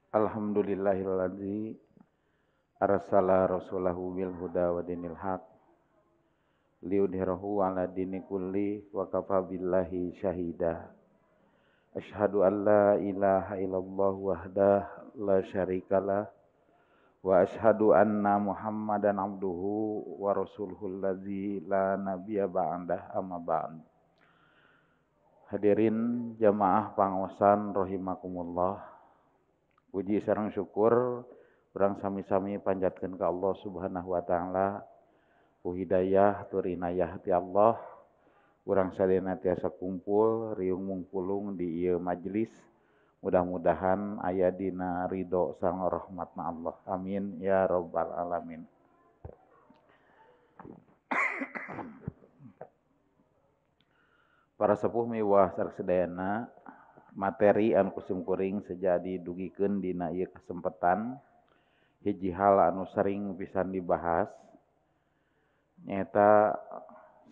Alhamdulillahilladzi arsala rasulahu bil huda wa dinil haq liyudhhirahu ala dini kulli wa kafa billahi syahida. Asyhadu an la ilaha illallah wahdah la syarikalah wa asyhadu anna Muhammadan abduhu wa rasuluhu allazi la nabiyya ba'dah amma ba'd. Hadirin jamaah pangosan rahimakumullah. Puji sareng syukur urang sami-sami panjatkeun ka Allah Subhanahu wa taala. Ku hidayah tur inayah ti Allah urang sadayana tiasa kumpul riung mungpulung di ieu majelis. Mudah-mudahan aya dina ridho sareng rahmatna Allah. Amin ya rabbal alamin. Para sepuh miwah sareng sadayana, materi anu kusim kuring sejadi dugikeun dina ieu kesempatan hiji hal anu sering pisan dibahas nyaeta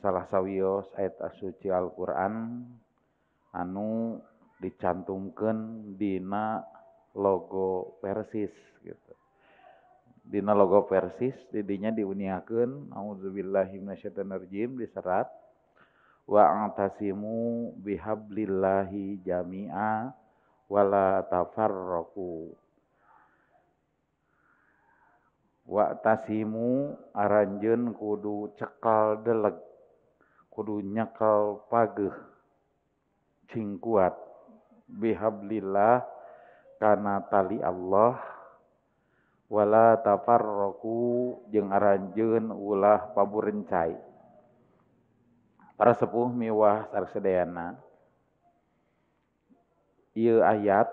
salah sawios ayat suci Al-Qur'an anu dicantumkeun dina logo Persis gitu. Dina logo Persis didinya diuniakeun auzubillahi minasyaitonirrajim diserat wa'tasimu bihablillahi jami'a wala tafarraqu. Wa'tasimu aranjeun kudu cekal deleg, kudu nyekel pageuh cing kuat, bihablillah kana tali Allah, wala tafarraqu jeung aranjeun ulah paburencai. Para sepuh miwah sareng sadayana, ieu ayat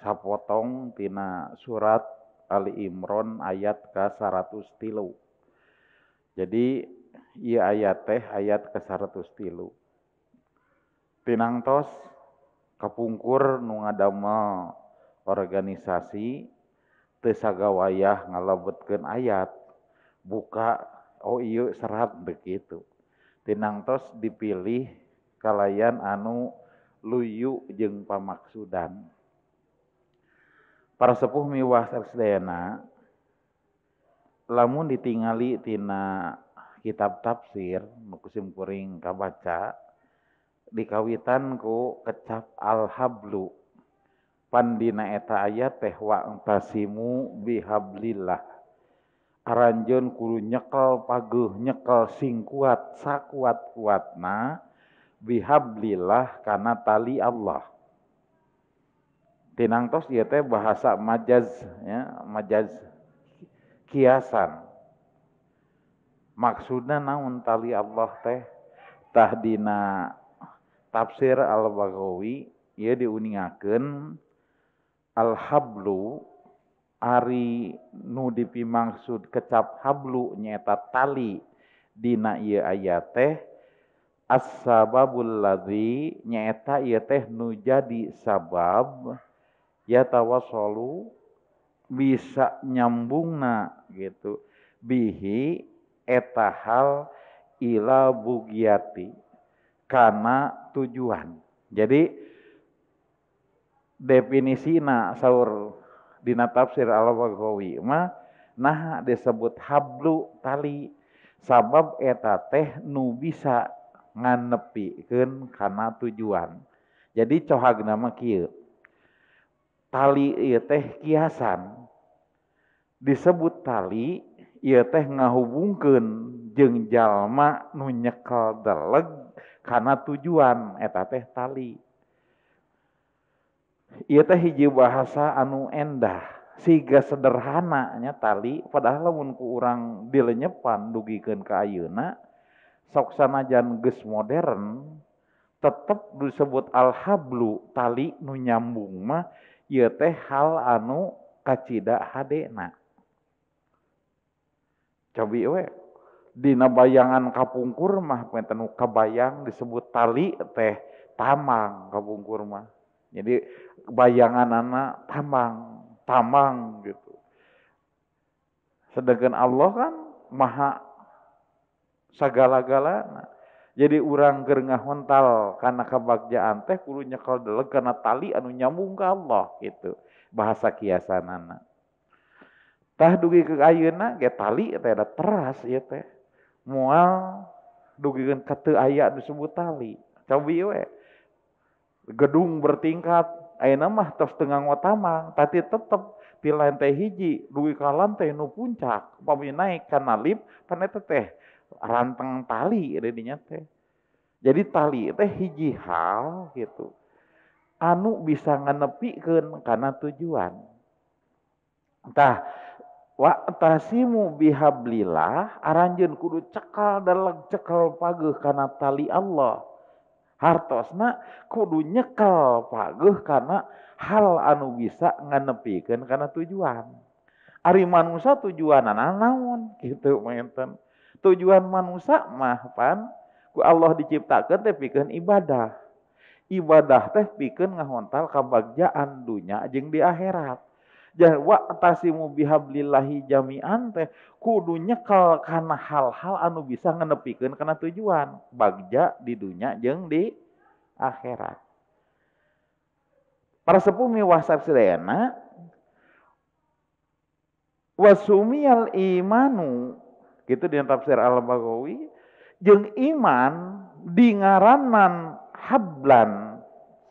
sapotong tina surat Ali Imran ayat ka-103. Jadi ieu ayat teh ayat ka-103. Tinangtos kapungkur nu ngadamel organisasi teu sagawayah ngalebetkeun ayat buka oh ieu serat begitu. Tinangtos dipilih kalayan anu luyu jeung pamaksudan. Para sepuh miwah sadayana, lamun ditingali tina kitab tafsir nu kusim kuring kabaca dikawitan ku kecap al-hablu. Pandina eta ayat teh wa'tasimu bihablillah. Aranjeun kudu nyekel pageuh, nyekel sing kuat sakuat-kuatna bihablillah kana tali Allah. Tinangtos ieu teh bahasa majaz ya, majaz kiasan. Maksudna naon tali Allah teh? Tah dina tafsir Al-Baghawi ieu diuningakeun al-hablu ari nu dipimaksud kecap hablu nyaeta tali dina ieu ayat teh as-sababul ladzi nyaeta ieu teh nu jadi sabab yatawassalu bisa nyambungna gitu bihi eta hal ila bugiyati kana tujuan. Jadi definisina saur dina tafsir Al-Baghawi mah nah disebut hablu tali sabab eta teh nu bisa nganepikeun kana tujuan. Jadi cohagna mah kieu. Tali ieu teh kiasan. Disebut tali ieu teh ngahubungkeun jeung jalma nu nyekel deleg kana tujuan eta teh tali. Ieu teh hiji bahasa anu endah, siga sederhana nya tali, padahal lamun ku urang dilenyepan dugikeun ka ayeuna sok sanajan geus modern tetep disebut al-hablu tali nu nyambung mah ieu teh hal anu kacida hadena. Cobi we dina bayangan kapungkur mah punten nu kabayang disebut tali teh tamang kapungkur mah. Jadi bayanganana tamang, tamang gitu. Sedangkan Allah kan maha sagala-galana. Jadi urang keur ngahontal kana kabagjaan teh kudu nyekel deleg kana tali anu nyambung ka Allah gitu. Bahasa kiasanana. Tah dugi ke ayeuna ge tali teh da teras ieu teh. Moal dugikeun ka teu aya disebut tali. Cobi we. Gedung bertingkat ayeuna mah tos teu nganggo tamang, tapi tetep ti lantai hiji dugi ka lantai nu puncak, upami naik kana lift pan eta teh ranteng tali dinya teh. Jadi tali teh hiji hal gitu anu bisa nganepikeun kana tujuan. Tah wa'tasimu bihablillah aranjeun kudu cekal daleg cekal pageuh kana tali Allah. Hartosna kudu nyekel pageuh kana hal anu bisa nganepikeun kana tujuan. Ari manusa tujuanana naon kitu menten. Tujuan manusa mah pan ku Allah diciptakeun teh pikeun ibadah. Ibadah teh pikeun ngahontal kabagjaan dunya jeung di akhirat. Jadi wa'tasimu bihablillahi jami'an teh kudu nyekel kana hal-hal anu bisa nganepikeun kana tujuan bagja di dunya jeung di akhirat. Para sepuh miwah sadayana wasumiyal imanu gitu di tafsir Al-Baghawi jeung iman dingaranan hablan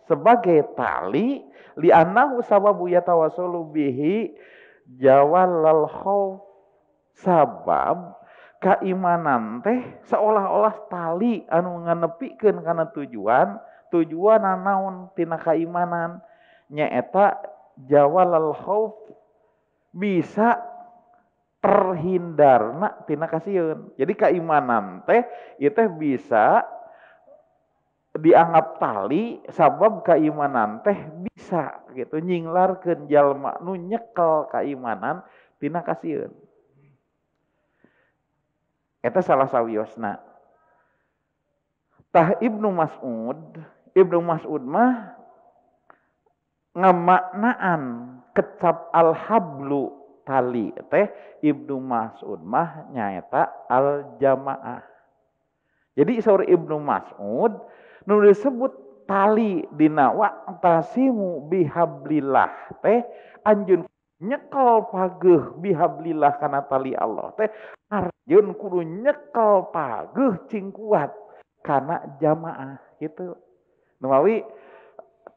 sebagai tali li'annahu sababu yatawassalu bihi jawalal khauf sabab keimanan teh seolah-olah tali anu nganepikeun kana tujuan tujuan naon tina keimanan nyaeta jawalal khauf bisa terhindarna tina kasieun. Jadi keimanan teh ieu teh bisa dianggap tali sabab keimanan teh bisa gitu nyinglarkeun jalma nu nyekel keimanan tina kasieun. Eta salah sawiosna. Tah Ibnu Mas'ud mah ngamaknaan kecap al-hablu tali teh Ibnu Mas'ud mah nyaeta al-jamaah. Jadi saur Ibnu Mas'ud nu disebut tali dina wa'tasimu bihablillah teh anjeun nyekel pageuh bihablillah kana tali Allah teh anjeun kudu nyekel pageuh cing kuat kana jamaah gitu. Numawi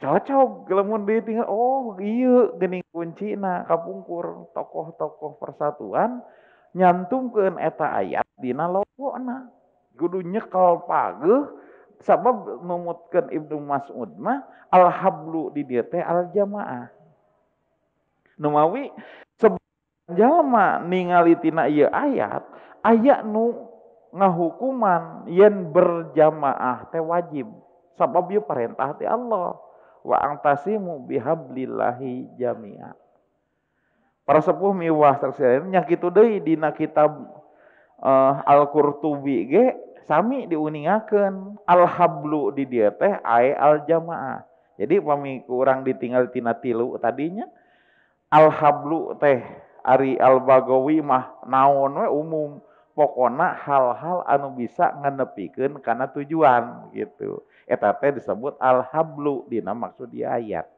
cocok lamun ditinggal oh ieu geuning kuncina kapungkur tokoh-tokoh persatuan nyantumkeun eta ayat dina logona kudu nyekel pageuh sabab numutkeun Ibnu Mas'ud mah al-hablu di dieu teh al-jamaah. Numawi jalma ningali tina ieu ayat, aya nu ngahukuman yen berjamaah teh wajib sabab ieu perintah ti Allah. Wa angtasimu bihablillahi jami'a. Para sepuh miwah saksian nya kitu deui dina kitab Al-Qurtubi ge sami diuningakeun al-hablu di dieu teh ae al-jamaah. Jadi pami kurang ditinggal tina tilu tadinya al-hablu teh ari Al-Baghawi mah naon we umum pokona hal-hal anu bisa nganepikeun kana tujuan gitu. Eta teh disebut al-hablu dina maksud di ayat.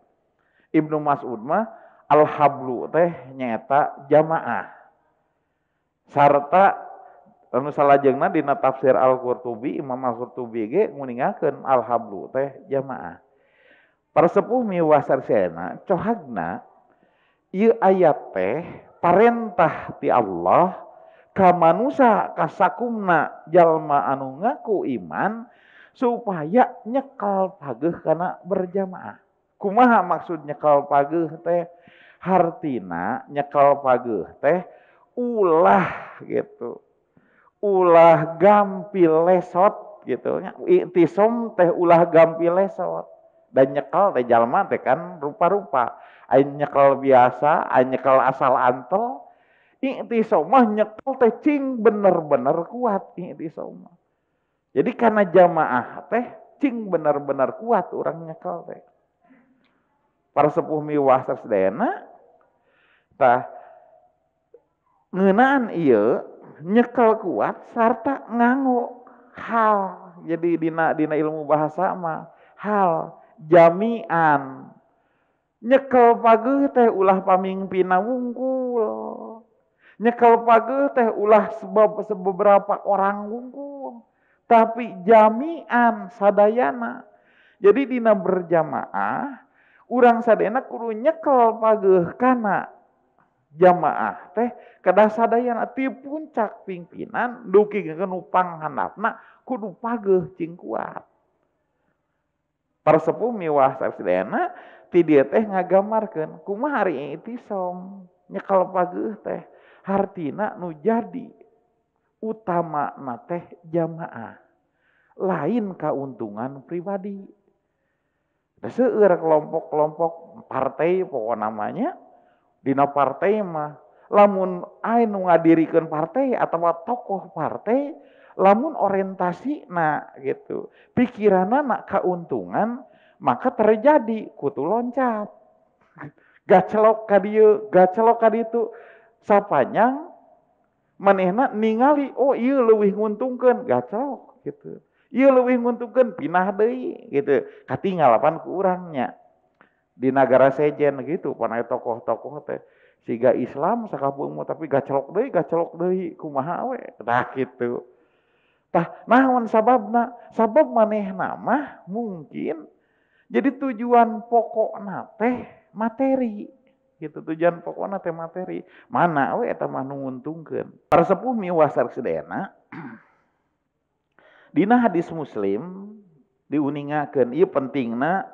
Ibnu Mas'ud mah al-hablu teh nyaeta jamaah. Sarta anu salajengna dina tafsir Al-Qurtubi, Imam Al-Qurtubi ge nguningakeun al-hablu teh jamaah. Para sepuh miwah sarsena cohagna ieu ayat teh parentah ti Allah ka manusa kasakumna jalma anu ngaku iman supaya nyekel pageuh kana berjamaah. Kumaha maksud nyekel pageuh teh? Hartina nyekel pageuh teh ulah gitu. Ulah gampil lesot gitu nya. Iktisom teh ulah gampil lesot. Dan nyekel teh jalma teh kan rupa-rupa. Aya nyekel biasa, aya nyekel asal antel. Iktisom mah nyekel teh cing bener-bener kuat iktisom. Jadi karena jamaah teh cing bener-bener kuat urang nyekel teh. Para sepuh miwah sadayana tah ngeunaan ieu nyekel kuat sarta nganggo hal. Jadi dina ilmu bahasa mah hal jami'an. Nyekel pageuh teh ulah pamingpinna wungkul. Nyekel pageuh teh ulah beberapa orang wungkul, tapi jami'an sadayana. Jadi dina berjamaah urang sadayana kudu nyekel pageuh kana jamaah teh kedah sadayana ti puncak pimpinan dugi ka nu panghandapna kudu pageuh cing kuat. Para sepuh miwah sadayana ti dieu teh ngagambarkeun kumaha ari i'tisom nyekel pageuh teh hartina nu jadi utamana teh jamaah, lain kauntungan pribadi. Da seueur kelompok-kelompok partai pokok namanya dina partai mah lamun aya nu ngadirikeun partai atawa tokoh partai lamun orientasina gitu pikiranna nak kauntungan maka terjadi kutu loncat gacelok ka dieu gacelok ka ditu sapanjang manehna ningali oh ieu leuwih nguntungkeun gacelok gitu ieu leuwih nguntungkeun pindah deui gitu katinggalapan ku urang nya di nagara sejen gitu pan aya tokoh-tokoh teh siga Islam sakapeung tapi gacelok deui kumaha we tah kitu. Tah naon sababna? Sabab manehna mah mungkin jadi tujuan pokokna teh materi gitu, tujuan pokokna teh materi mana we eta mah nu nguntungkeun. Para sepuh miwah sadayana dina hadis Muslim diuningakeun ieu pentingna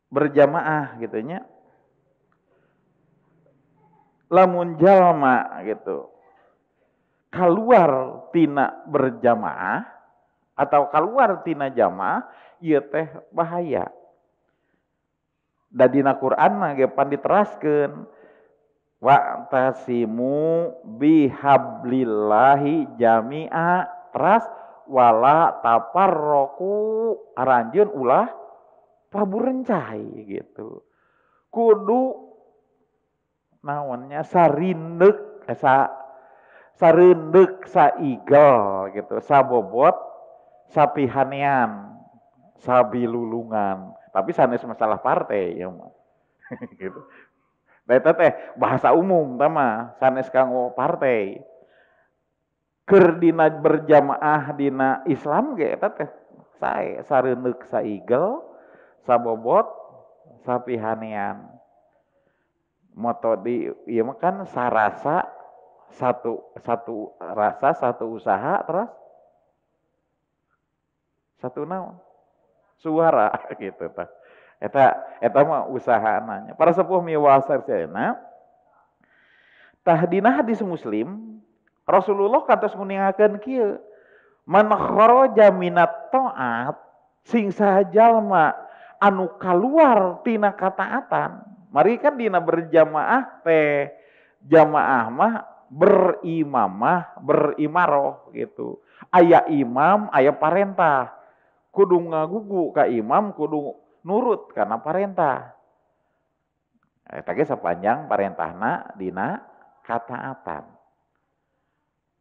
berjamaah gitu nya. Lamun jalma gitu keluar tina berjamaah atau keluar tina jamaah ieu teh bahaya. Da dina Quran mah ge pan diteraskeun wa'tasimu bihablillahi jami'a teras wala tafarraqu aranjeun ulah paburencai gitu. Kudu naonnya sarindek sarindek saigel gitu, sabobot sapihanean, sabilulungan. Tapi sanes masalah partai ya mah. Gitu. Da eta teh bahasa umum tah mah sanes kanggo partai. Keur dina berjamaah dina Islam ge eta teh sae sareundeuk saigel sabobot sapihanean. Moto di ieu mah kan sarasa satu rasa satu usaha terus satu naon suara gitu tah. Eta mah usaha nanya. Para sepuh miwasar cenah tah dina hadis Muslim Rasulullah kantos nguningakeun kieu man kharaja minat taat sing saha jalma anu kaluar tina kataatan. Mari kan dina berjamaah teh jamaah mah berimamah berimaroh gitu. Aya imam aya parentah. Kudu ngagugu ka imam kudu nurut karena parentah. Eta ge sapanjang parentahna dina kataatan.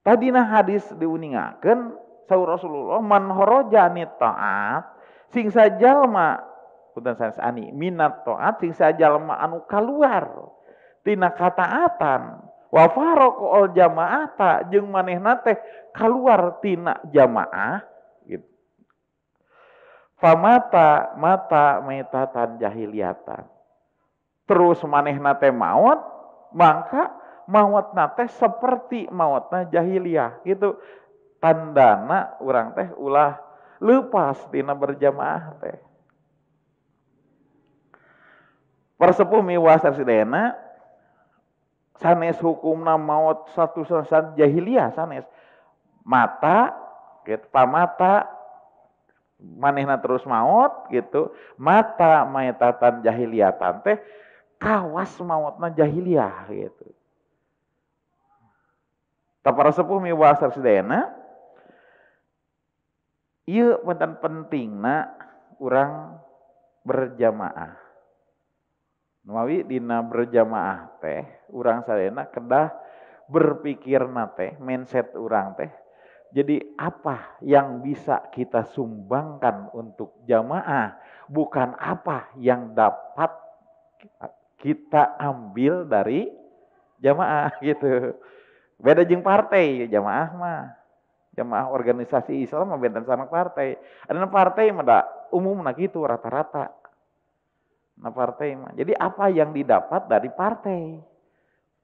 Tadina hadis diuningakeun saur Rasulullah man kharaja anit taat sing sajalma punten sanes ani minat taat sing sajalma anu kaluar tina kataatan wa faraqal jamaata jeung manehna teh kaluar tina jamaah gitu. Famata mata metatan jahiliyatan. Terus manehna teh maot mangka maotna teh seperti maotna jahiliyah gitu. Tandana urang teh ulah lepas tina berjamaah teh. Persepuh miwah sadayana sanes hukumna maot satu saat jahiliyah sanes mata gitu pamata manehna terus maot gitu mata maetatan jahiliyatan teh kawas maotna jahiliyah gitu. Tah para sepuh miwah sadayana ieu punten pentingna urang berjamaah. Mawi dina berjamaah teh urang sadayana kedah berpikirna teh mindset urang teh. Jadi apa yang bisa kita sumbangkan untuk jamaah, bukan apa yang dapat Kita ambil dari jamaah gitu. Beda jeung partai jamaah mah. Jamaah organisasi Islam mah benten sareng partai. Ada partai mah da umumna kitu rata-rata. Nah partai mah. Jadi apa yang didapat dari partai?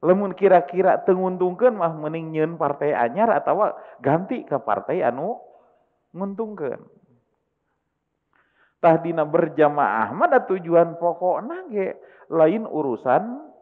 Lamun kira-kira teu nguntungkeun mah mending nyieun partai anyar atawa ganti ke partai anu nguntungkeun. Tah dina berjamaah mah da tujuan pokokna ge lain urusan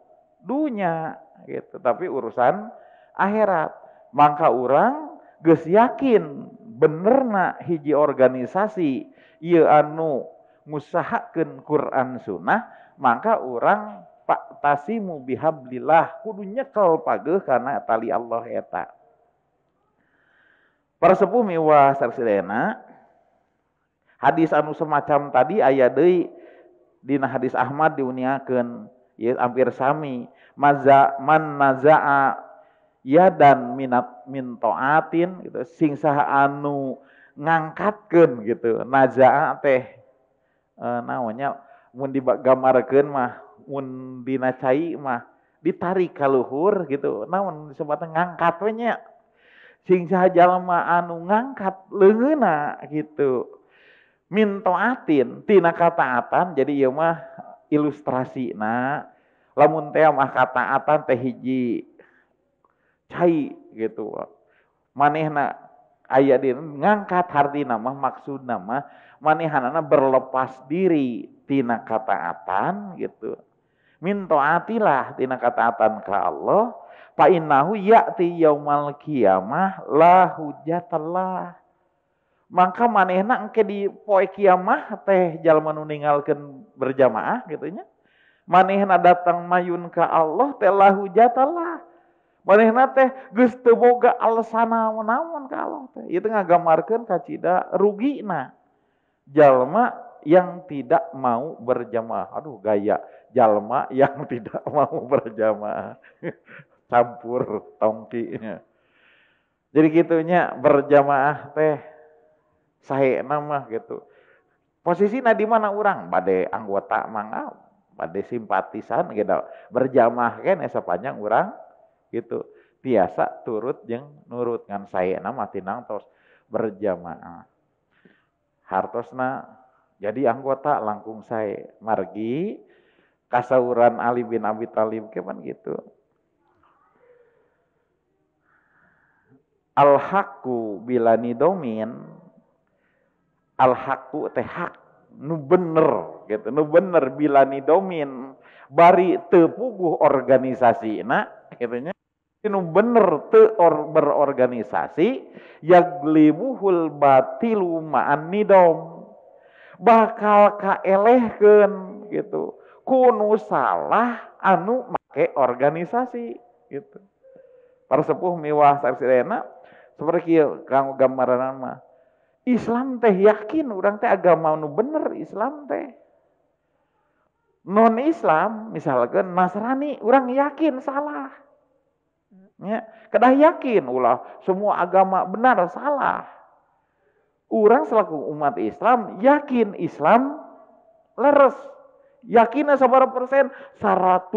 dunya gitu, tapi urusan akhirat. Mangka urang geus yakin benerna hiji organisasi ieu anu ngusahakeun Quran Sunnah, maka urang fa'tasimu bihablillah kudu nyekel pageuh kana tali Allah eta. Para sepuh miwah sarsidena, hadis anu semacam tadi aya deui dina hadis Ahmad diuniakeun ieu hampir sami maza man nazaa yadan minat min taatin gitu, sing saha anu ngangkatkeun gitu. Nazaa teh naonnya mun digambarkeun mah mun dina cai mah ditarik ka luhur gitu, naon disebutna ngangkat we nya. Sing saha jalma anu ngangkat leungeunna gitu min taatin tina kataatan. Jadi ieu mah ilustrasina lamun teh mah kataatan teh hiji cai gitu, manehna aya di ngangkat hartina mah maksudna mah manehanana berlepas diri tina kataatan gitu, min taatilah tina kataatan ka Allah, fa innahu ya'ti yaumal qiyamah la hujjatallah. Maka manehna engke di poe kiamah teh jalma nu ninggalkeun berjamaah gitu nya, manehna datang mayun ka Allah teh la hujjatallah, manehna teh geus teu boga alasan naon-naon ka Allah teh. Ieu teh ngagambarkeun kacida rugina jalma yang tidak mau berjamaah. Aduh gaya jalma yang tidak mau berjamaah. Campur tongkinya. Jadi gitunya berjamaah teh saena mah gitu. Posisina di mana urang? Bade anggota mangga, bade simpatisan gitu. Berjamaah keneh sapanjang urang gitu. Tiasa turut jeung nurut ngan saena mah tinang tos berjamaah. Hartosna jadi anggota langkung sae margi kasauran Ali bin Abi Thalib ke pan gitu. Al haqqu bila nidomin, al haqqu teh hak nu bener gitu, nu bener bila nidomin bari teu puguh organisasina gitu nya. Nu bener teu berorganisasi yaglibuhul batilu ma'an nidom, bakal kaelehkeun gitu kunu salah anu make organisasi gitu. Para sepuh miwah sarsidena seperti kieu kanggo gambaran mah. Islam teh yakin urang teh agama nu bener Islam teh. Non Islam misalkan Nasrani urang yakin salah. Ya, kedah yakin ulah semua agama benar salah. Urang selaku umat Islam yakin Islam leres. Yakinnya sabaraha persen? 100%.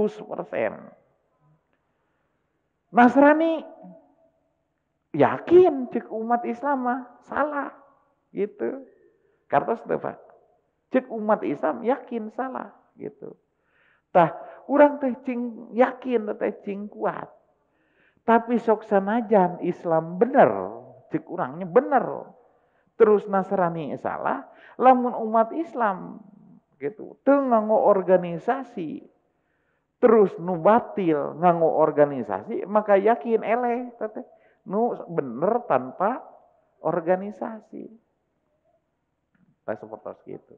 Nasrani yakin cek umat Islam mah salah gitu. Kartos teu Pak. Cek umat Islam yakin salah gitu. Tah urang teh cing yakin teh cing kuat. Tapi sok sanajan Islam bener, cek urangnya bener. Terus Nasrani salah, lamun umat Islam gitu teu nganggo organisasi, terus nu batil nganggo organisasi, maka yakin eleh teh nu bener tanpa organisasi. Tah sapertos kitu.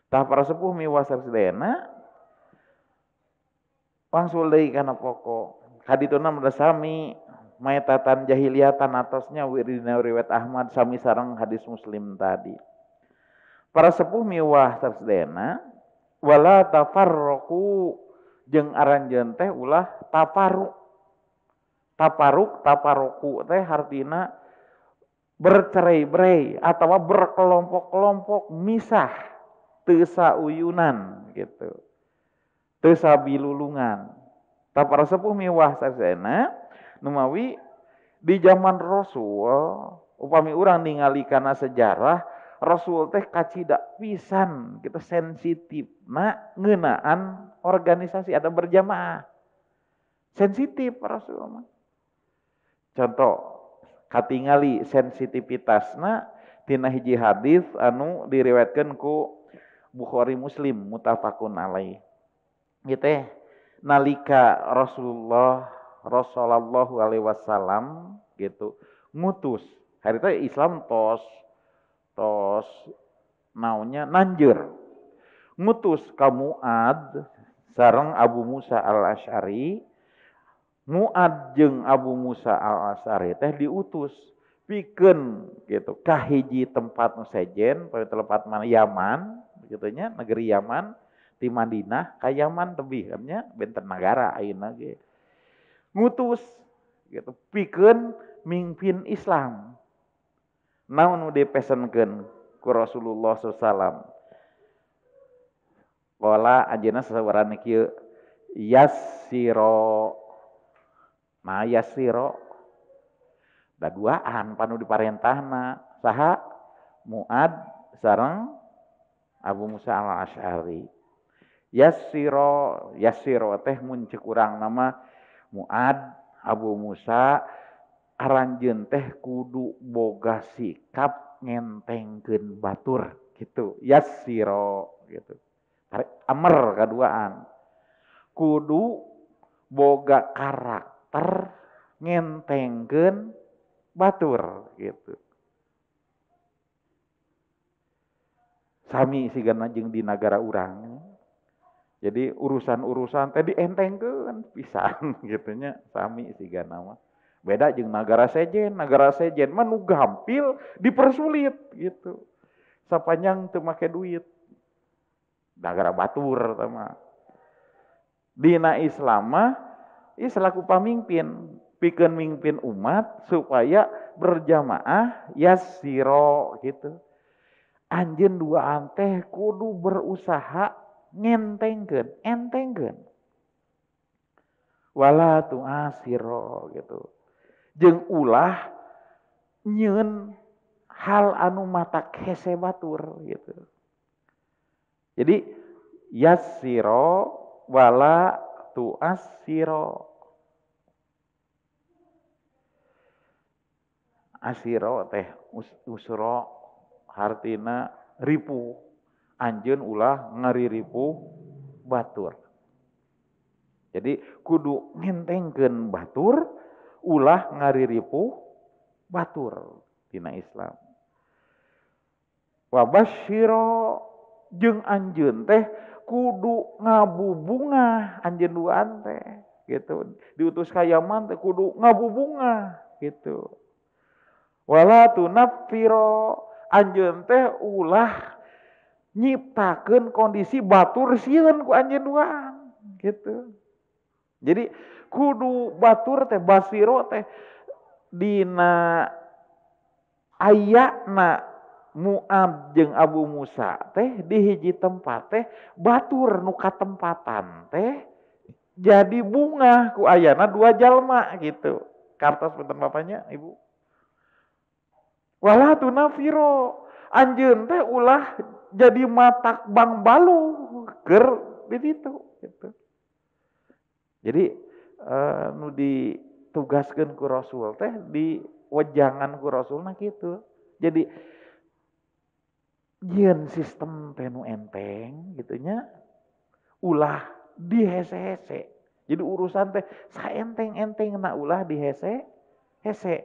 Tah para sepuh miwasar sadayana wangsul deui kana pokok. Kadituna sami maetatan jahiliyatan atosnya wiridina riwayat Ahmad sami sareng hadis Muslim tadi. Para sepuh miwah sarsadayana wala tafarraqu jeung aranjeun teh ulah tafarruq. Tafarruq tafarruqu teh hartina bercerai-berai atawa berkelompok-kelompok misah teu sauyunan gitu. Teu sabilulungan. Tah para sepuh miwah sasena numawi di zaman Rasul upami urang ningali kana sejarah Rasul teh kacida pisan kita sensitif na ngeunaan organisasi atau berjamaah. Sensitif Rasul mah. Contoh katingali sensitivitasna tina hiji hadis anu diriwayatkeun ku Bukhari Muslim muttafaqun alaih. Ieu teh nalika Rasulullah sallallahu alaihi wasallam gitu ngutus. Hari teh Islam tos naonnya nanjeur. Ngutus ka Muad sareng Abu Musa Al-Asy'ari. Muad jeung Abu Musa Al-Asy'ari teh diutus pikeun gitu ka hiji tempat nu sejen, tempat mana Yaman gitu nya, negeri Yaman ti Madinah ka Yaman tebih nya benten nagara ayeuna ge. Ngutus gitu pikeun mingpin Islam. Naon nu dipesenkeun ku Rasulullah sallallahu alaihi wasallam? Qala anjeunna sasawarana kieu, yassiro. Nah yassiro da duaan panu diparentahna saha? Muad sareng Abu Musa Al-Asy'ari. Yassiro, yassiro teh mun ceuk urang nama Muad, Abu Musa aranjeun teh kudu boga sikap ngentengkeun batur gitu. Yassiro gitu. Amer kaduaan. Kudu boga karakter ngentengkeun batur gitu. Sami sigana jeung di nagara urang. Jadi urusan-urusan teh dientengkeun pisan gitu nya, sami sigana mah. Beda jeung nagara sejen mah nu gampil dipersulit gitu. Sapanjang teu make duit. Nagara batur teh mah. Dina Islam mah ieu selaku pamimpin, pikeun mimpin umat supaya berjamaah yassiro gitu. Anjeun duaan teh kudu berusaha ngentengkeun, entengkeun. Wala tu'asiro gitu. Jeung ulah nyeun hal anu matak hese batur gitu. Jadi yassiro wala tu'asiro. Asiro teh usro hartina ripuh. Anjeun ulah ngariripuh batur. Jadi kudu ngentengkeun batur, ulah ngariripuh batur dina Islam. Wa basyiro jeung anjeun teh kudu ngabubungah anjeun duaan teh gitu. Diutus ka Yaman teh kudu ngabubungah gitu. Wala tunaffiro anjeun teh ulah nyiptakeun kondisi batur sieun ku anjeun duaan gitu. Jadi kudu batur teh basiro teh dina ayana Muad jeung Abu Musa teh di hiji tempat teh batur nu katempatan teh jadi bunga ku ayana dua jalma gitu. Kartos punten bapaknya ibu. Wala tunafiro anjeun teh ulah jadi matak bang balu keur di ditu gitu. Jadi nu ditugaskeun ku Rasul teh di wejangan ku Rasulna kitu. Jadi jieun sistem teh nu enteng gitu nya ulah dihese-hese. Jadi urusan teh saenteng-entengna ulah dihese-hese.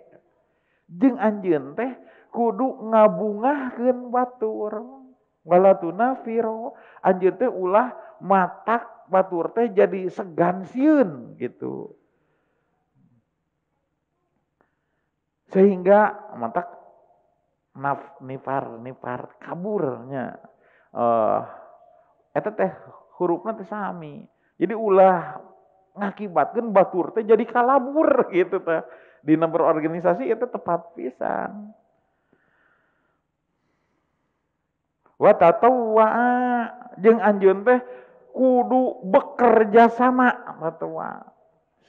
Jeung anjeun teh kudu ngabungahkeun batur. Wala tunafiro anjeun teh ulah matak batur teh jadi segan sieun gitu. Sehingga matak naf nifar nifar kaburnya. Eta teh hurufna teh sami. Jadi ulah ngakibatkeun batur teh jadi kalabur gitu teh. Di nomor organisasi itu tepat pisan. Wa tatawwa jeung anjeun teh kudu bekerja sama atawa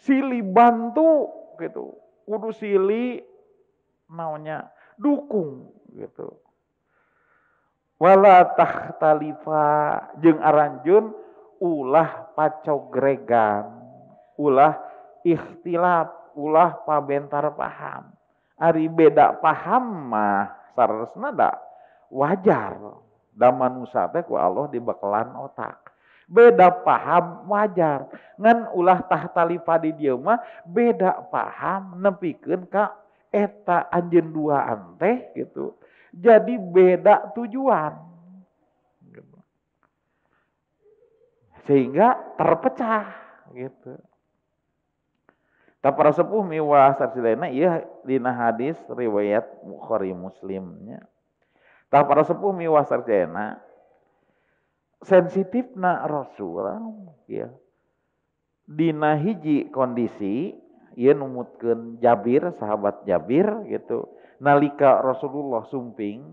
silih bantu gitu, kudu silih maunya dukung gitu. Wala takhtalifa jeung aranjeun ulah pacogregan, ulah ikhtilaf, ulah pabentar paham. Ari beda paham mah saresna da wajar. Da manusa teh ku Allah dibekelan otak. Beda paham wajar. Ngan ulah tahtalifa di dieu mah beda paham nepikeun ka eta anjeun duaan teh gitu. Jadi beda tujuan. Gitu. Sehingga terpecah gitu. Tah para sepuh miwah sarsilena ieu dina hadis riwayat Bukhari Muslim nya. Tah para sepuh miwah sarsilena sensitifna Rasul ya. Dina hiji kondisi ieu numutkeun Jabir, sahabat Jabir gitu. Nalika Rasulullah sumping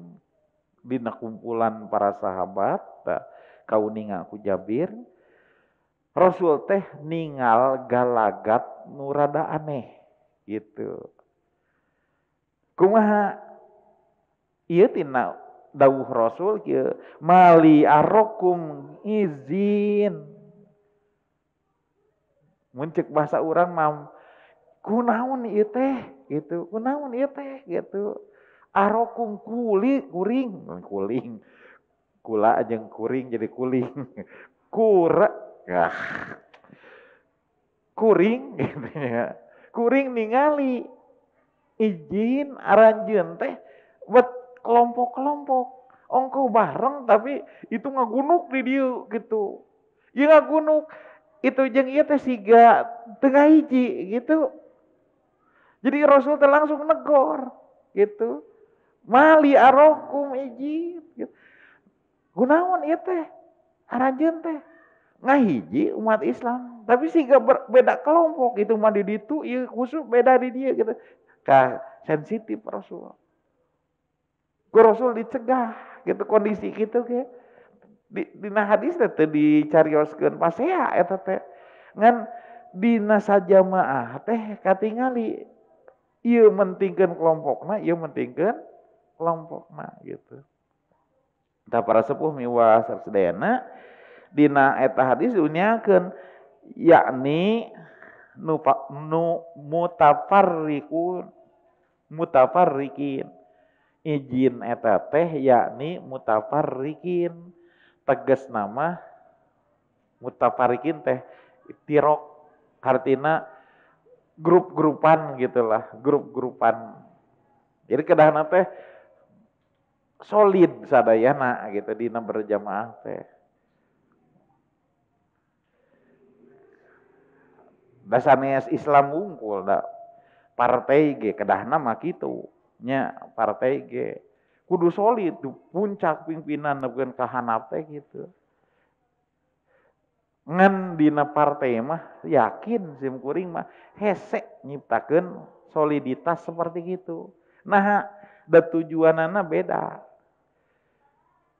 dina kumpulan para sahabat kauninga ku Jabir, Rasul teh ningal galagat nu rada aneh gitu. Kumaha ieu tina dawuh Rasul kieu, mali arokum izin. Mun ceuk bahasa urang mah kunaon ieu teh gitu, kunaon ieu teh gitu. Arokum kuli kuring, kuling. Kula jeung kuring jadi kuling. Kura ah. Kuring gitu ya. Kuring ningali izin aranjeun teh buat kelompok-kelompok. Ongkoh bareng tapi itu ngagunuk di dieu gitu. Ieu ngagunuk itu jeung ieu teh siga tengah hiji gitu. Jadi Rasul teh langsung negor gitu. Mali arokum izin gitu. Gunaon ieu teh? Aranjeun teh ngahiji umat Islam, tapi siga beda kelompok itu mah di ditu ieu khusus beda di dieu gitu. Ka sensitif Rasul. Ku Rasul dicegah gitu kondisi gitu ge. Dina hadis teh teu dicarioskeun pasea eta teh. Ngan dina sajamaah teh katingali ieu mentingkeun kelompokna, ieu mentingkeun kelompokna gitu. Tah para sepuh miwah sadayana dina eta hadis diunyakeun yakni nu mutafarriqun mutafarriqin. Izin eta teh yakni mutafarriqin, tegas nama mutafarriqin teh tirok artina grup-grupan gitulah, grup-grupan. Jadi kedahna teh solid sadayana gitu dina berjamaah teh. Dasarnya Islam wungkul da partai ge kedahna mah kitu nya, partai ge kudu solid puncak pimpinan nepikeun ka handap teh gitu. Ngan dina partai mah yakin sim kuring mah hese nyiptakeun soliditas seperti gitu. Nah, da tujuanana beda.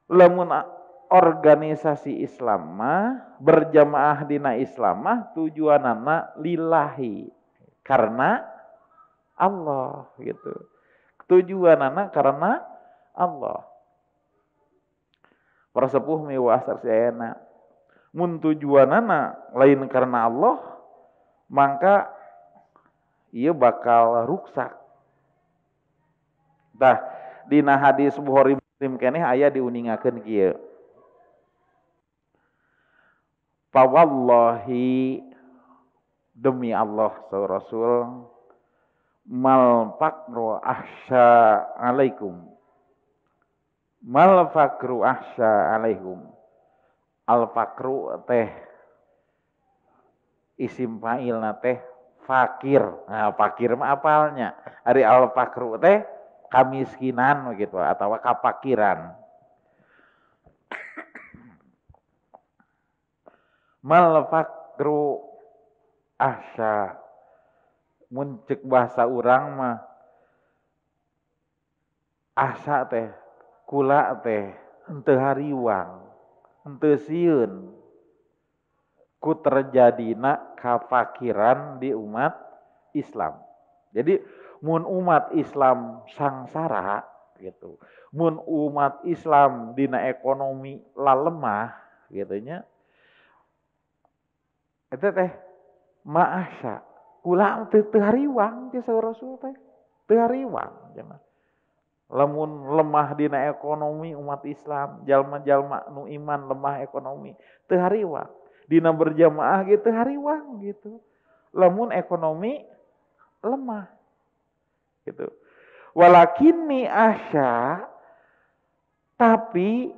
Lamun organisasi Islam mah berjamaah dina Islam mah tujuanana lillahi, karena Allah gitu. Tujuanana karena Allah. Para sepuh miwah sarsayana mun tujuanana lain karena Allah maka ieu bakal ruksak. Tah dina hadis Bukhari Muslim keneh aya diuningakeun kieu. Fa wallahi, demi Allah saur Rasul, mal faqru ahsya alaikum. Mal faqru ahsya alaikum. Al faqru teh isim fa'ilna teh fakir. Nah, fakir mah apalnya. Ari al faqru teh kamiskinan gitu atau kapakiran. Mal faqru ahsya, mun ceuk bahasa urang mah ahsa teh kula teh henteu hariwang, henteu sieun. Ku terjadina kafakiran di umat Islam. Jadi mun umat Islam sangsara gitu, mun umat Islam dina ekonomi lalemah gitu nya, eta teh ma'asya kula teu hariwang teh saur Rasul teh teu hariwang cenah. Lamun lemah dina ekonomi umat Islam, jalma-jalma nu iman lemah ekonomi teu hariwang, dina berjamaah gitu hariwang gitu. Lamun ekonomi lemah gitu. Walakinni asya, tapi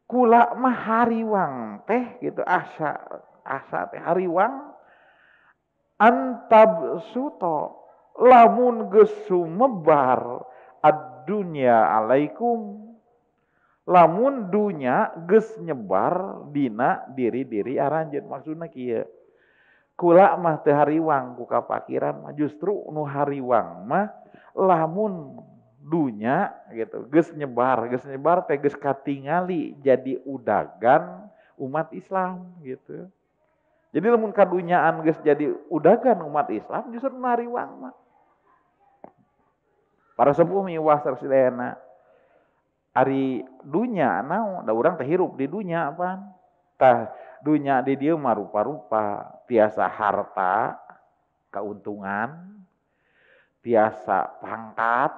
kula mah hariwang teh gitu, asya asya teh hariwang antab suto lamun geus sumebar ad-dunya alaikum, lamun dunya geus nyebar dina diri-diri aranjeun. Maksudna kieu, kula mah teu hariwang ku kapakiran mah, justru nu hariwang mah lamun dunya gitu geus nyebar teh geus katingali jadi udagan umat Islam gitu. Jadi lamun kadunyaan geus jadi udagan umat Islam justru nu hariwang mah. Para sepuh miwah sarsidayana ari dunya naon da urang teh hirup di dunya apaan tah dunya di dieu mah rupa-rupa, tiasa harta keuntungan, tiasa pangkat,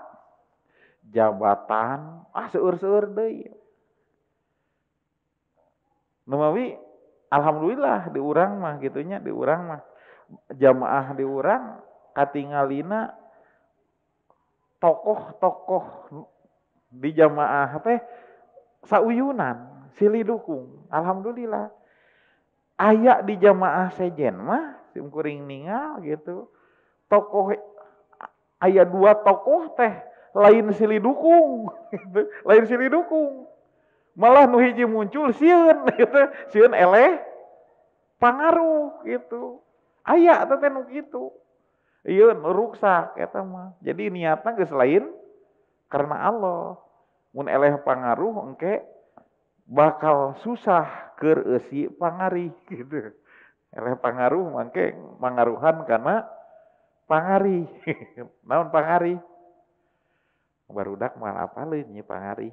jabatan, seueur-seueur deui. Numawi alhamdulillah di urang mah gitunya, di urang mah jamaah di urang katingalina tokoh-tokoh di jamaah teh sauyunan, silih dukung. Alhamdulillah. Aya di jamaah sejen mah sim kuring ningal gitu. Tokoh aya dua tokoh teh lain silih dukung gitu, lain silih dukung. Malah nu hiji muncul sieun gitu, sieun eleh pangaruh gitu. Aya teh nu kitu. Ieu ruksak eta mah. Jadi niatna geus lain karena Allah. Mun eleh pangaruh engke bakal susah keur eusi pangarih gitu. Eleh pangaruh mangke mangaruhan kana pangarih. Naon pangarih? Barudak moal apaleun nya pangarih.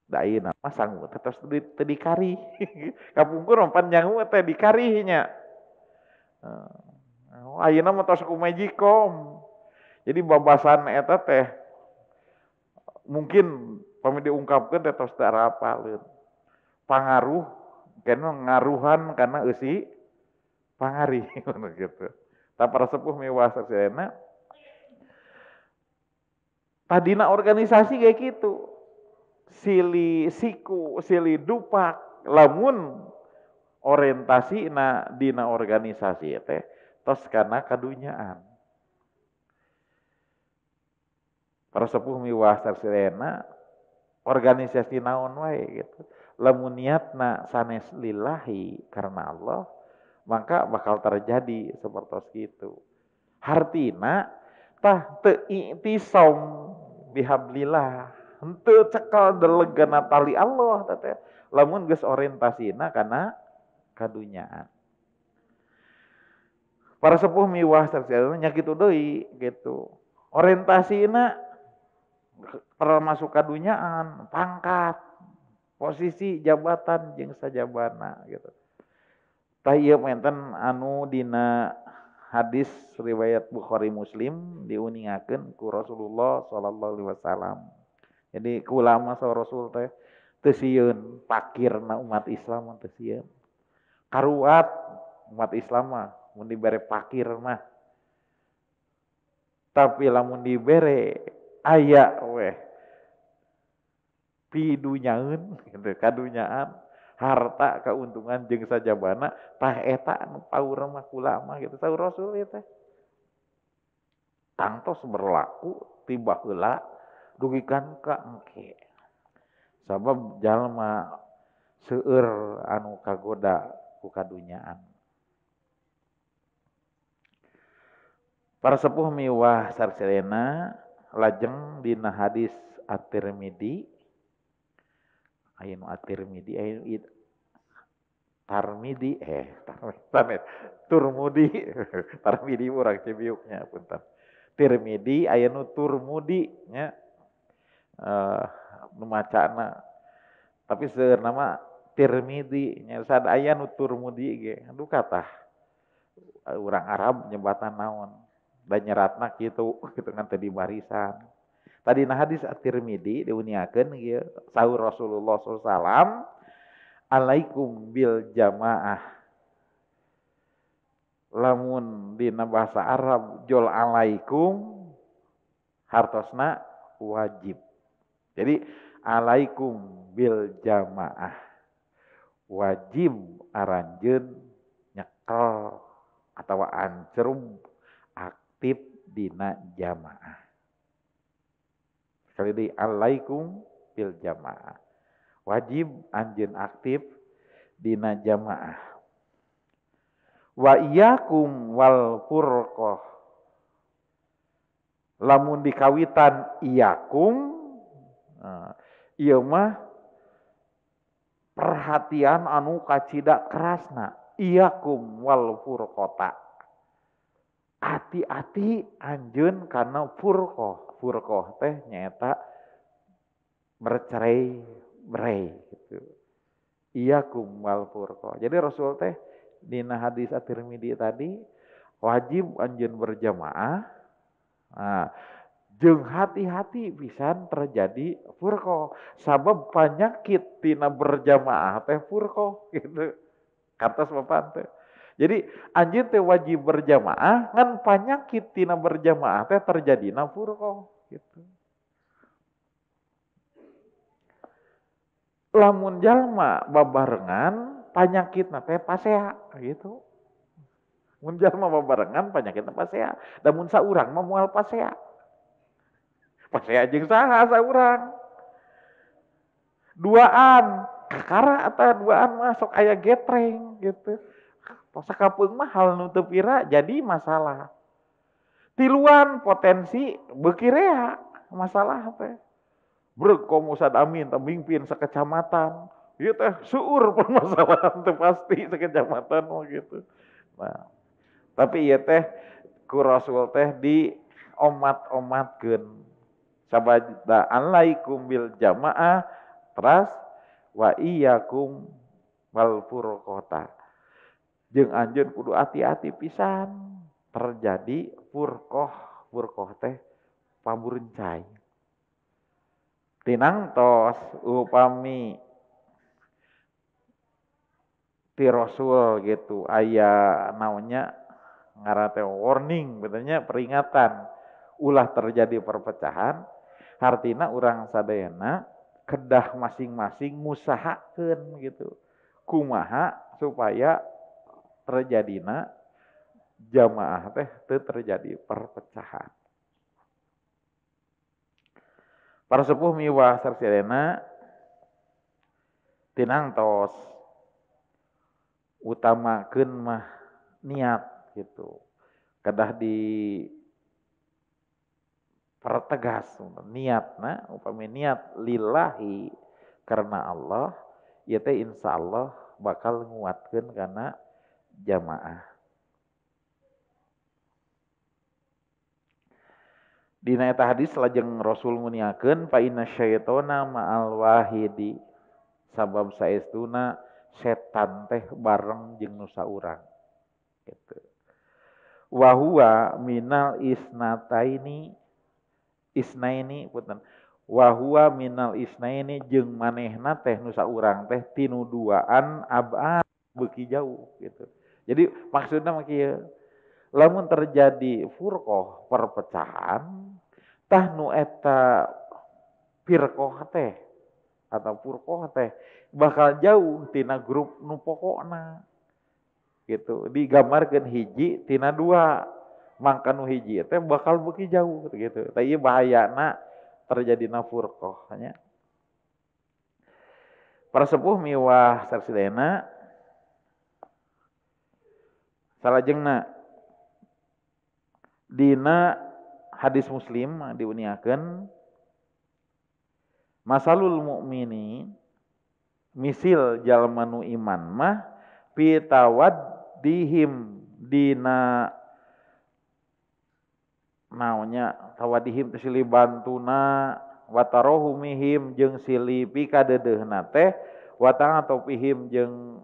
Da ayeuna mah sangu teh tos teu dikarih. Kapungkur mah pan nyangu teh dikarih nya. Ayeuna mah tos ku magicom. Jadi babasan eta teh mungkin pami diungkapkeun teh tos teu arapaleun. Pangaruh kena ngaruhan kana eusi pangarih gitu. Tah para sepuh miwah sadayana tadina organisasi kayak gitu. Sili siku, sili dupak, lamun orientasi na dina organisasi teh tos kana kadunyaan. Para sepuh miwah sadayana organisasi naon wae gitu. Lamun niatna sanes lillahi karena Allah, maka bakal terjadi seperti itu. Hartina tah teu i'tisom bihablillah, henteu cekel delegana tali Allah teh. Lamun geus orientasina kana kadunyaan. Para sepuh miwah sadayana nya kitu deui gitu. Orientasina termasuk kadunyaan, pangkat, posisi jabatan jeung sajabana gitu. Tah ieu menten anu dina hadis riwayat Bukhari Muslim diuningakeun ku Rasulullah sallallahu alaihi wasallam. Jadi ku ulama saur Rasul teh teu sieun pakirna umat Islam teu sieun. Karuat umat Islam mah mun dibere pakir mah. Tapi lamun dibere aya weh pidunyaeun gitu, kadunyaan, harta, keuntungan jeung sajabana tah eta anu paur mah kula mah gitu saur Rasul ieu teh. Tangtos berlaku ti baheula dugikan ka engke. Sabab jalma seueur anu kagoda ku kadunyaan. Para sepuh miwah sarselena lajeng dina hadis At-Tirmidzi, aya nu At-Tirmidzi aya Tarmidi Turmudi Tarmidi urang Cibiuknya punten. Tirmidi aya nu Turmudi nya nu macana tapi seueurna mah Tirmidi nya sad aya nu Turmudi ge aduh katah urang Arab nyebatan naon da nyeratna kitu kitu ngan teu di barisan. Tadi na hadis At-Tirmidzi diuniakeun ieu saur Rasulullah sallallahu alaihi wasallam alaikum bil jamaah. Lamun dina bahasa Arab jol alaikum hartosna wajib. Jadi alaikum bil jamaah. Wajib aranjeun nyekel atawa ancrub aktif dina jamaah. Sekali deui alaikum bil jamaah. Wajib anjeun aktif dina jamaah. Wa iyyakum wal furqah. Lamun dikawitan iyyakum, ieu mah perhatian anu kacida kerasna. Iyyakum wal furqata. Hati-hati anjeun kana furqah. Furqah teh nyaeta bercerai-berai gitu. Iyyakum wal furqah. Jadi Rasul teh dina hadis At-Tirmidzi tadi wajib anjeun berjamaah. Nah, jeung hati-hati pisan terjadi furqah. Sabab penyakit tina berjamaah teh furqah gitu. Kartos bapak teh. Jadi anjeun teh wajib berjamaah ngan penyakit tina berjamaah teh terjadina furqah gitu. Lamun jalma babarengan panyakitna teh pasea gitu. Mun jalma babarengan panyakitna pasea, da mun saurang mah moal pasea. Pasea jeung saha saurang? Duaan, kakara eta duaan mah sok aya getreng gitu. Sakapeung mah hal nu teu pira jadi masalah. Tiluan potensi beuki rea masalah teh. Brek komo Ustad Amin teh mimpin sakecamatan. Ieu teh seueur permasalahan teh pasti sekecamatan mah gitu. Nah, tapi ieu teh ku Rasul teh di omat-omatkeun. Sabada alaikum bil jamaah teras wa iyyakum wal furqata. Jeung anjeun kudu hati-hati pisan terjadi furqah, furqah teh paburencai. Tinang tos upami ti Rasul gitu aya naonnya ngaran teh warning betulnya peringatan ulah terjadi perpecahan, hartina urang sadayana kedah masing-masing ngusahakeun gitu kumaha supaya terjadina jamaah teh teu terjadi perpecahan. Para sepuh miwah sarsidena tinang tos utamakeun mah niat gitu. Kedah di pertegas niatna, upami niat lillahi karena Allah, ieu teh insyaallah bakal nguatkeun kana jamaah. Dina eta hadis lajeng Rasul nguniakeun fa inna syaitona ma'al wahidi, sabab saestuna setan teh bareng jeung nu saurang gitu. Wa huwa minal isnataini isnaini punten. Wa huwa minal isnaini jeung manehna teh nu saurang teh tinu duaan ab'a beuki jauh gitu. Jadi maksudna mah kieu, lamun terjadi furqah perpecahan tah nu eta firqah teh atau furqah teh bakal jauh tina grup nu pokokna gitu. Digambarkeun hiji tina dua, mangka nu hiji teh bakal beuki jauh gitu. Tah ieu bahayana terjadina furqah nya. Para sepuh miwah sarsidena salajengna dina hadis Muslim diuniakeun masalul mukmini misil jalma nu iman mah Pitawaddihim dina naonnya tawadihim teh silih bantuna watarohumihim jeung silih pikadeudeuhna teh wa ta'atufihim jeung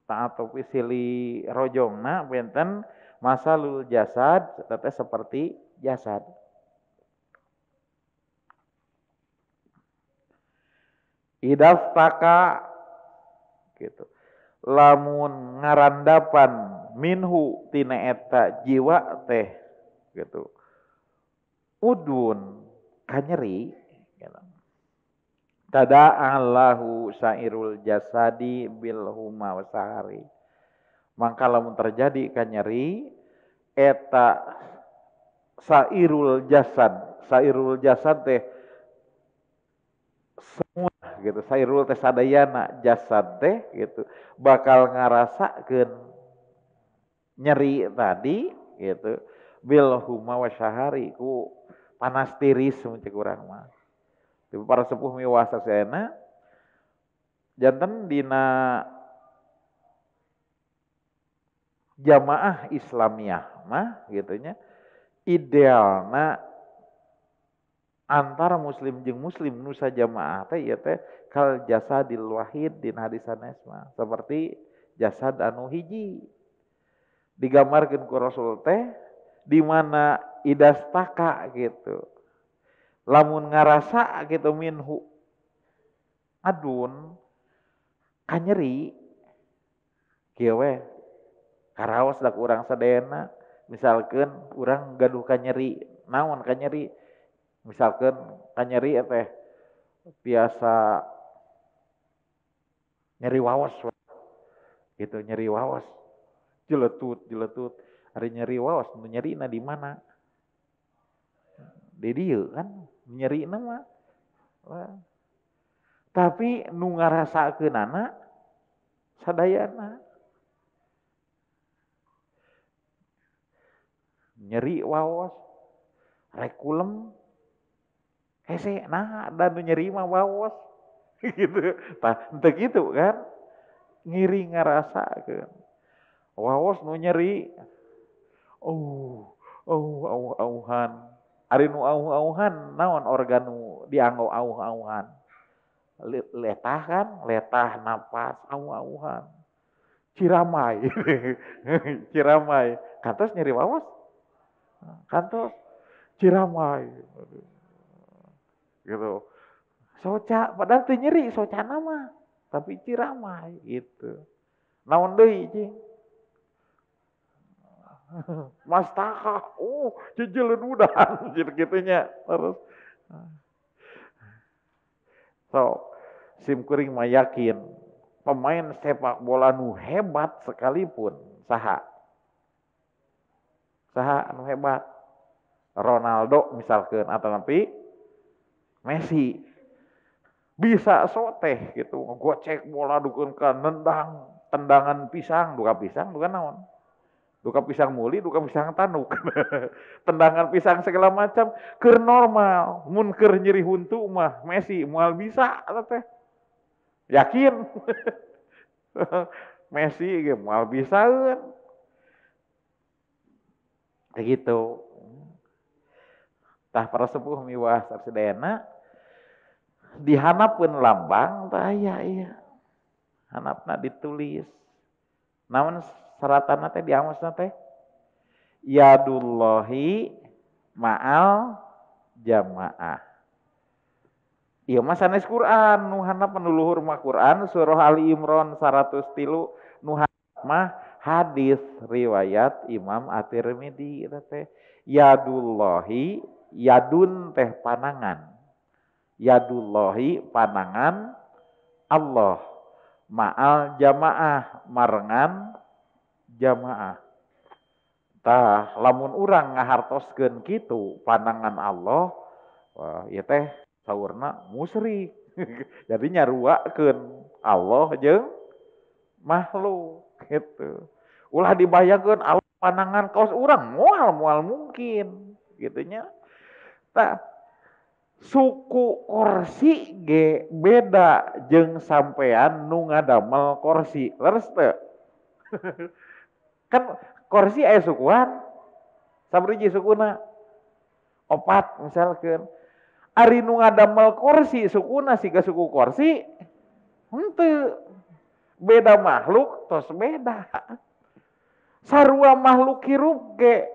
ta'atufi silih rojongna benten masalul jasad teh seperti jasad. Idastaka gitu lamun ngarandapan minhu tina eta jiwa teh gitu udun kanyeri gitu. Tada'allahu sairul jasadi bil huma wasahari mangka lamun terjadi kanyeri eta sairul jasad teh semua gitu sairul teh sadayana jasad teh gitu bakal ngarasakeun nyeri tadi gitu bil huma wasyahari ku panas tiris mun cek urang mah. Para sepuh miwasa saena janten dina jamaah Islamiyah mah gitunya idealna antara muslim jeung muslim nusa jamaah teh ieu teh kal jasadil wahid dina hadis sanes mah seperti jasad anu hiji digambarkeun ku Rasul teh di mana idastaka gitu lamun ngarasa gitu minhu adun kanyeri kieu we karaos dak urang sadayana misalkeun urang gaduh kanyeri naon kanyeri misalkeun kanyeri teh biasa nyeri waos gitu nyeri waos jeletut jeletut ari nyeri waos nu nyerina di mana di dieu kan nyerina mah. Tapi nu ngarasakeunana sadayana nyeri waos rekulem hese nah dan nu nyeri mah waos gitu tah henteu kitu kan ngiri ngarasakeun waos nu nyeri oh oh auh-auhan ari nu auh-auhan naon organ nu dianggo auh-auhan letah kan letah napas auh-auhan ciramai ciramai kantos nyeri waos kantos ciramai gitu soca padahal teu nyeri socana mah tapi ciramai gitu naon deui cing mastaka oh jejeleun udan gitunya terus so sim kuring mah yakin pemain sepak bola nu hebat sekalipun saha saha anu hebat Ronaldo misalkan atau nanti Messi bisa soteh gitu gocek bola dukeun ka nendang tendangan pisang duka naon duka pisang muli duka pisang tanduk tendangan pisang segala macam keur normal mun keur nyeri huntu mah Messi moal bisa teh yakin Messi ge moal bisaeun gitu tah para sepuh miwah sadayana dihanapeun lambang tah aya ieu hanapna ditulis naon saratanna teh diamosna teh yadullahi ma'al jamaah. Ieu mah sanes Quran nu handap nu luhur mah Quran surah Ali Imran 103 nu handap mah hadis riwayat Imam At-Tirmidzi eta teh yadullahi yadun teh panangan yadullahi panangan Allah ma'al jamaah marengan jamaah. Tah lamun urang ngahartoskeun kitu pandangan Allah wah ieu teh saurna musyrik. Jadi nyaruakeun Allah jeung makhluk gitu. Ulah dibayangkeun Allah pandangan kaos urang moal mungkin gitunya. Tah Suku kursi ge beda jeung sampean nu ngadamel kursi. Leres teu? Kan kursi aya sukuan. Sabriji sukuna? Opat misalkan. Ari nu ngadamel kursi sukuna siga suku kursi? Henteu. Beda makhluk tos beda. Sarua makhluk hirup ge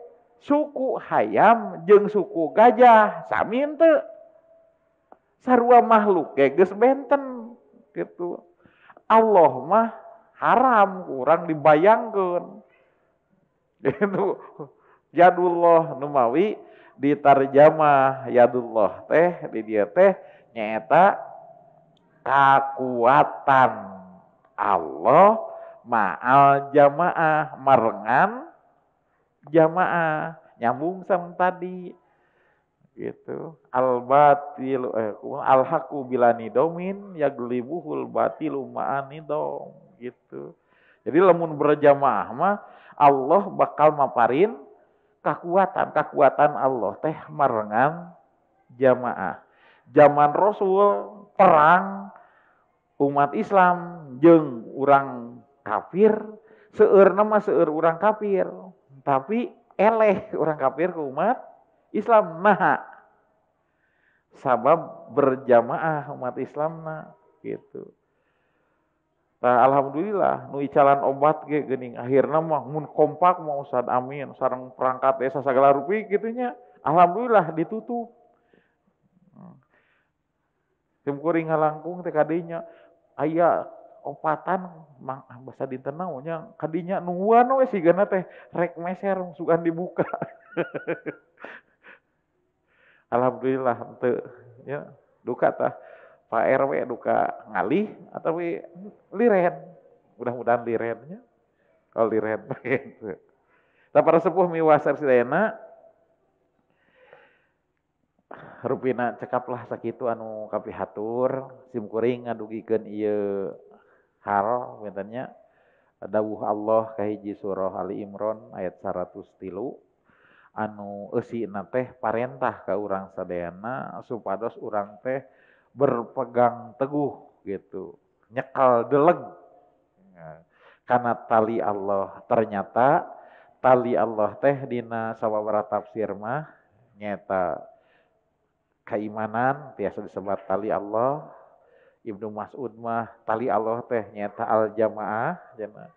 suku hayam jeung suku gajah sami henteu. Sarua makhluk ge geus benten gitu. Allah mah haram kurang dibayangkeun. Gitu. Yadullah numawi ditarjamah yadullah teh di dieu teh nyaeta kakuatan Allah ma'al jamaah marengan jamaah nyambung sama tadi gitu. Al batil al haqu bila nidomin yaglibuhul batilu ma'an nidom gitu. Jadi lamun berjamaah mah Allah bakal maparin kekuatan, kekuatan Allah teh marengan jamaah. Zaman Rasul perang umat Islam jeung urang kafir, seueurna mah seueur urang kafir, tapi eleh urang kafir ke umat Islam. Nah, sabab berjamaah umat Islamna gitu. Nah, alhamdulillah nu icalan obat ge geuning akhirna mah mun kompak mah Ustaz Amin sareng perangkat desa sagala rupi kitu nya, alhamdulillah ditutup. Sim kuring ngalangkung teh kadinya aya opatan mang basa dinten naon nya kadinya nungguan we sigana teh rek meser sugan dibuka. Alhamdulillah henteu nya duka tah Pak RW duka ngalih atau liren, mudah-mudahan lirennya kalau liren gitu. Tah para sepuh miwasar sadayana rupina cekaplah sakitu anu kapihatur sim kuring ngadugikeun ieu hal wintennya dawuh Allah kahiji surah Ali Imran ayat 103 anu eusina teh parentah ka urang sadayana supados urang teh berpegang teguh gitu, nyekal deleg karena tali Allah. Ternyata tali Allah teh dina sawabara tafsir mah nyata keimanan biasa disebut tali Allah. Ibnu Mas'ud mah tali Allah teh nyata al jamaah jana.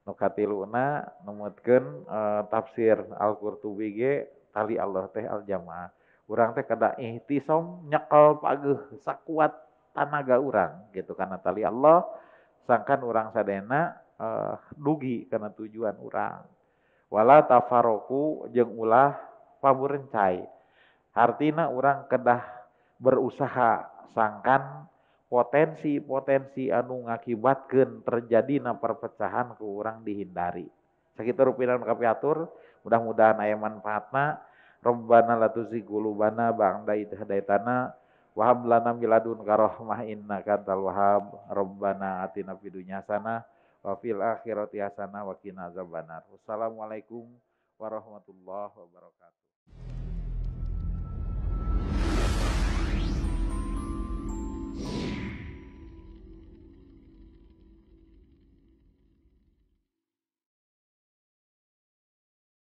Nu katiluna numutkeun tafsir Al-Qurtubi ge tali Allah teh al jamaah. Urang teh kada ihtisom nyekel pageuh sakuat tanaga urang gitu karena tali Allah sangkan urang sadayana dugi karena tujuan urang. Wala tafaroku jeung ulah paburencai. Artina urang kedah berusaha sangkan potensi-potensi anu ngakibatkeun terjadina perpecahan ku urang dihindari. Sakitu rupina nu kapiatur, mudah-mudahan aya manfaatna. Rabbana la tuzigh qulubana ba'da idh hadaitana wa hab lana min ladunka rahmah innaka antal wahhab. Rabbana atina fid dunya hasanah wa fil akhirati hasanah wa qina azabannar. Wassalamualaikum warahmatullahi wabarakatuh.